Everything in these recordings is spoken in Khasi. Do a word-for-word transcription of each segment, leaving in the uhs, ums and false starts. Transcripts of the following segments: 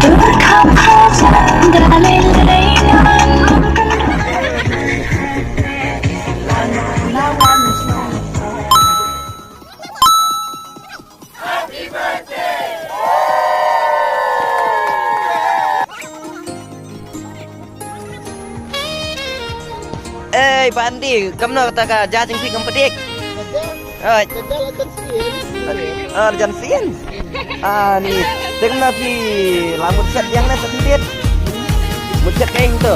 Ei, Bandi, kumno kata ka judging fee kam pdiang? Oi. Ka judging fee. Ah, judging fee. Ah, ni. Te kumno phi la mut shet ïa nga sa pynbit? Mut shet ka ing to.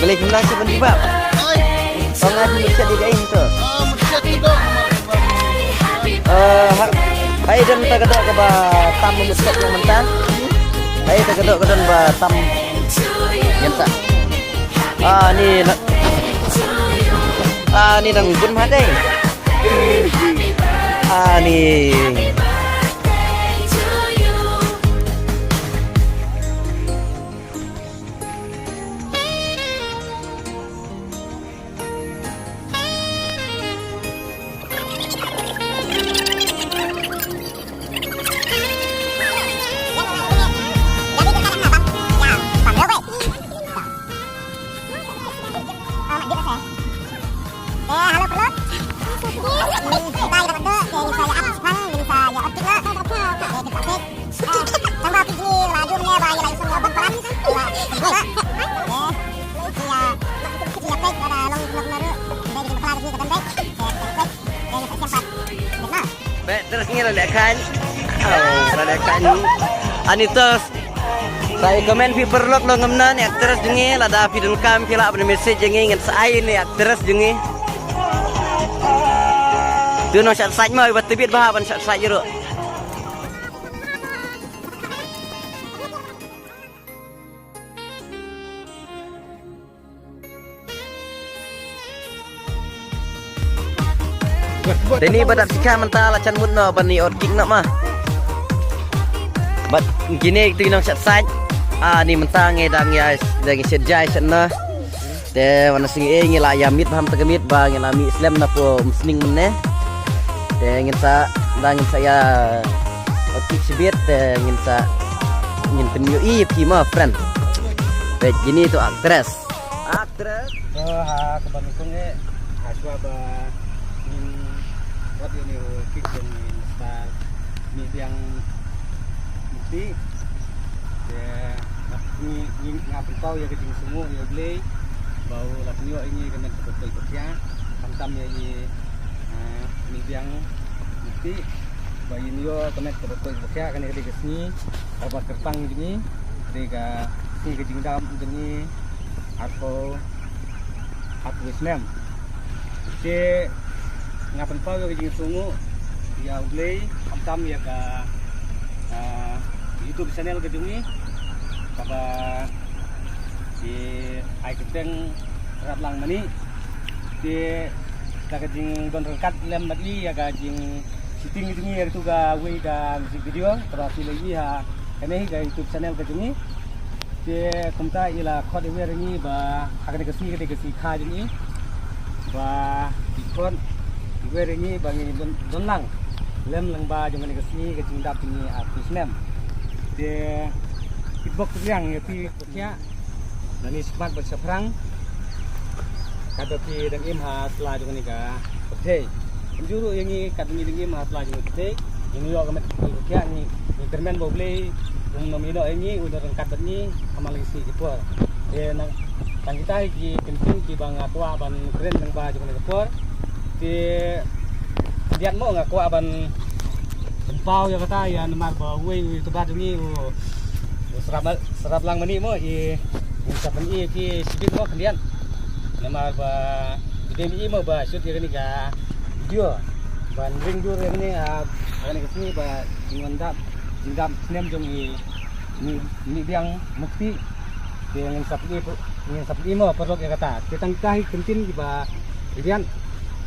Balei kumno sa pynbit ba? Ong nga mut shet ïa ka ing to. Eh, ha, ai don ta ka doh kaba tam mut shet ïa mynta. Ai ta ka doh ka don ba tam. Ngan sa. Ah, ni na. Ah, ni dang bun ma dei. Ah, ni. Ba, terus ngi la leh khan. Oh, la leh khan. Ani terus. Sa i comment phi paralok long ngam nan, actress jong ngi, lada phi donkam phi lah ban message jong ngi, ngan sa ai ni actress jong ngi. Tu nong shat sait ma, ba tebit ba ban shat sait ruh. Te ni ba dap sikha mynta la jan mut noh ban ïoh kick noh ma. Bad kine tu nong shat sait. Ah, ni mynta ngi dang ïa dang ïa shet jai shet na. Te wan sngi ei ngi la ïa miet bha mynta ka miet ba ngi la mih slem na pdeng um sning mynne. Te ngin sa dang ngin sa ïa kick shibit te ngin sa ngin pynïohi ïa phi ma friend. Te kine tu actress. Actress. To ha kaba nyngkong eh, ha shuwa ba ngin wat ïa une u kick jong ngi star Mihbiang Mukti. Te nga, ngi, ngi, nga pynpaw ïa ka jingsngewnguh ïa U Blei ba u la pynïoh ïa ngi ka met kaba koit ba khiah. Khamtam ïa i, ah, Mihbiang Mukti ba in ïoh ka met kaba koit ba khiah, kane ka dei ka sngi kaba kyrpang jong ngi, ka dei ka sngi ka jingdap jong ngi. Arphew, arphew snem. Te nga pynpaw ïa ka jingsngewnguh ïa U Blei, khamtam ïa ka, ah, YouTube channel ka jong ngi kaba i ai kyrteng Raplang Mane. Te da ka jingdon ryngkat lem bad i ïa ka jing shooting jong ngi ïa katu kawei ka music video kaba phi la ïohi ha kane hi ka YouTube channel ka jong ngi. Te kumta i la khot iwei ïa ngi ba ha kane ka sngi ka dei ka sngi kha jong ngi ba i khot iwei ïa ngi ba ngi don, don lang lem lang ba jong kane ka sngi ka jingdap jong ngi arphew snem. Te i bok liang ïa phi. Pyrkhat na ngi shakhmat bad shaphrang. Katba phi dang im ha sla jong kane ka pyrthei, kumjuh ruh ïa ngi katba ngi dang im ha sla jong kane ka pyrthei, ngi ïoh ka met ka pyrkhat, ngi, ngi kyrmen ba U Blei un nym ïehnoh ïa ngi, un nym ryngkat bad ngi ha man la ki sngi ki por. Te na tang kita hi ki kyntien kiba nga kwah ban kren lyngba jong kane ka por. Te khyndiat mo nga kwah ban pynpaw ïa kata ïa namar ba uwei u YouTuber jong ngi u, u Srap, Sraplang Mane mo i, ngi sa pyni ïa phi shibit mo khyndiat. Namar ba i dei i mo ba shoot ïa kane ka video ban ring dur ïa kane, ah, ïa kane ka sngi ba jingwan dap, jingdap snem jong i Mih, Mihbiang Mukti. Te ngin sa pyni, ngin sa pyni mo paralok ïa kata. Te tang kita hi kyntien kiba khyndiat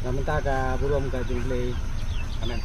na bynta ka burom ka jong U Blei. Amen.